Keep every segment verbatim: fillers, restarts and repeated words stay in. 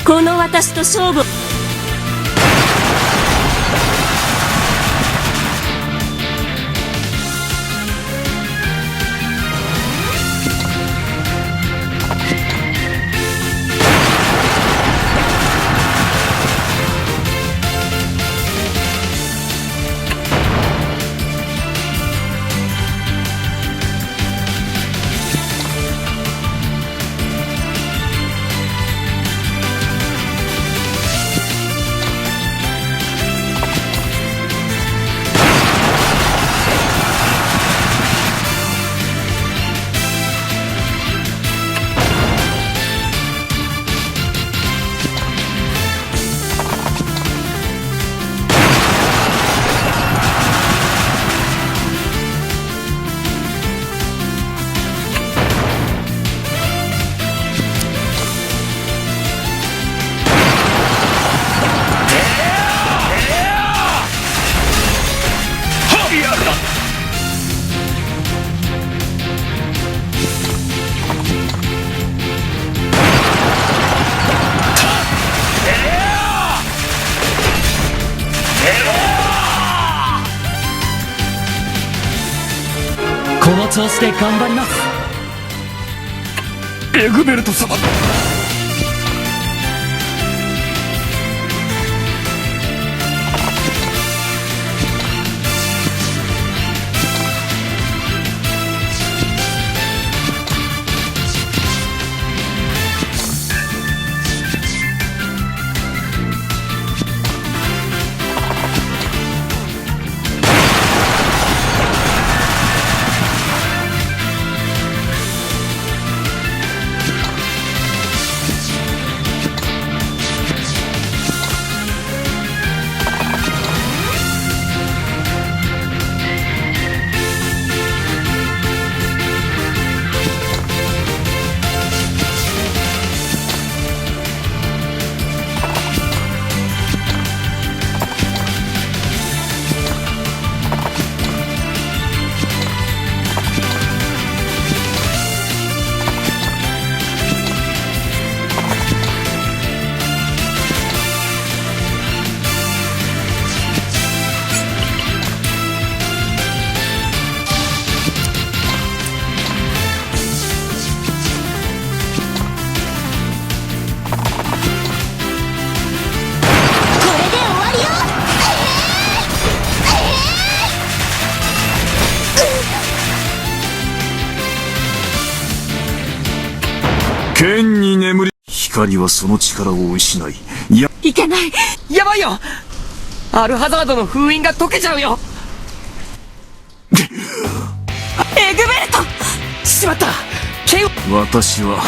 この私と勝負。この調子で頑張ります。エグベルト様。これで終わりよ。ええええ。 いけない。やばいよ。アルハザードの封印が解けちゃうよ。エグベルト。しまった。ケイ。私は。はっ。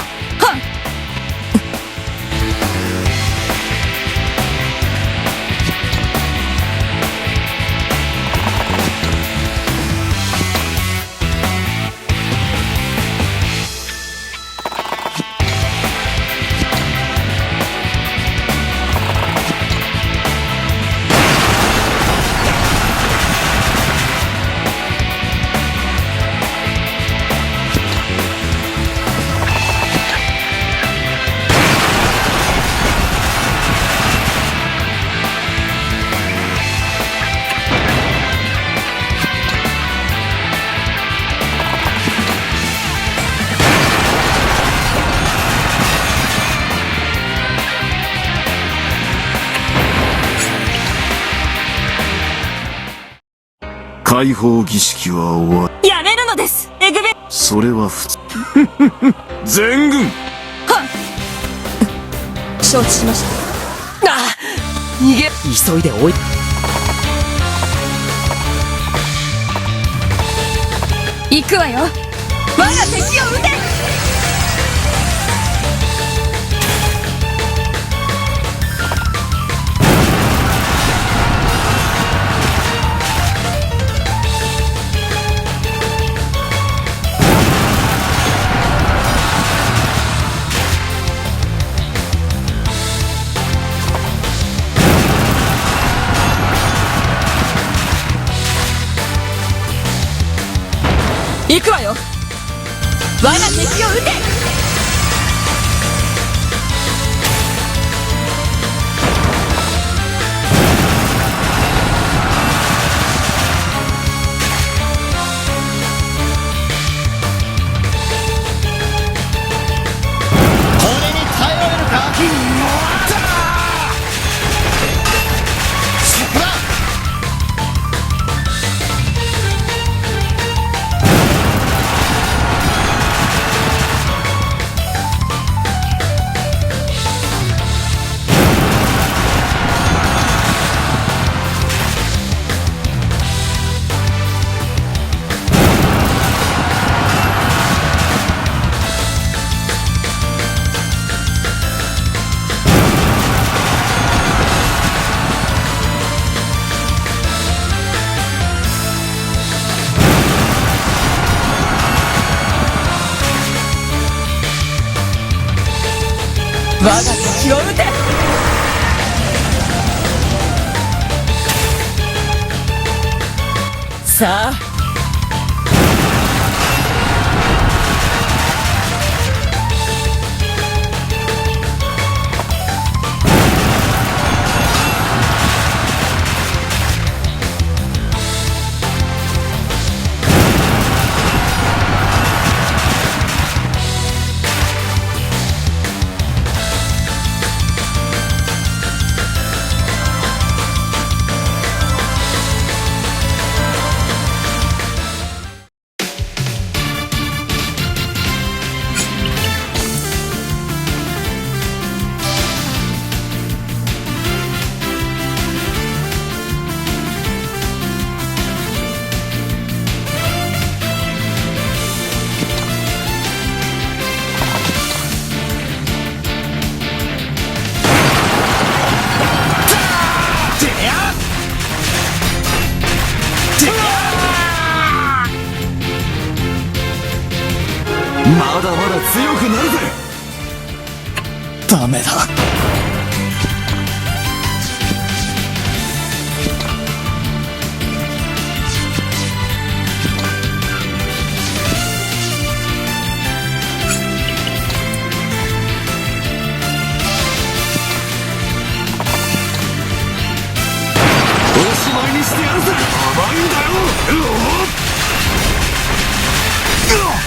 解放儀式は終わり。やめるのです、エグベ。それは普通。全軍。はっ。承知しました。あ！逃げ。急いで追い。行くわよ。我が敵を討て。 行くわよ。我が敵を討て。我が敵を討て。さあ。まだまだ強くなるぜ。ダメだ。おしまいにしてやるぜ。甘いんだよ。うおっ。うおっ。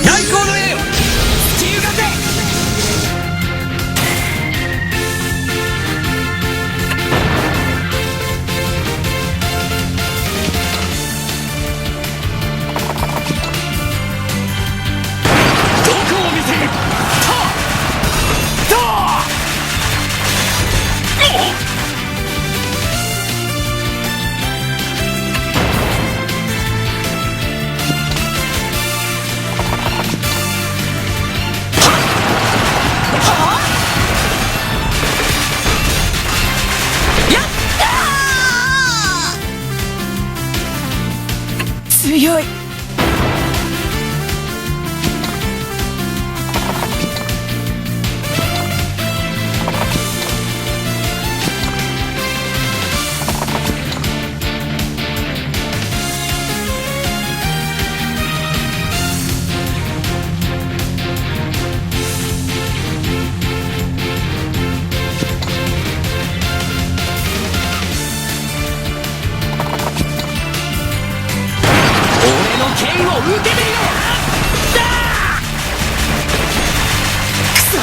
大光の炎よ、突き動かせ。どこを見せる？た！た！お！はあ？やったー！強い。俺の剣を受けてみろ！だー！くそ！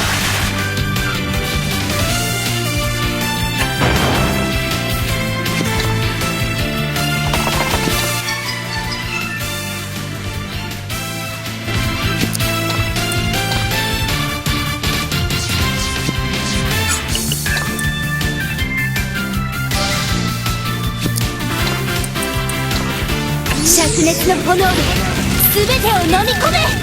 灼熱の炎で全てを飲み込め！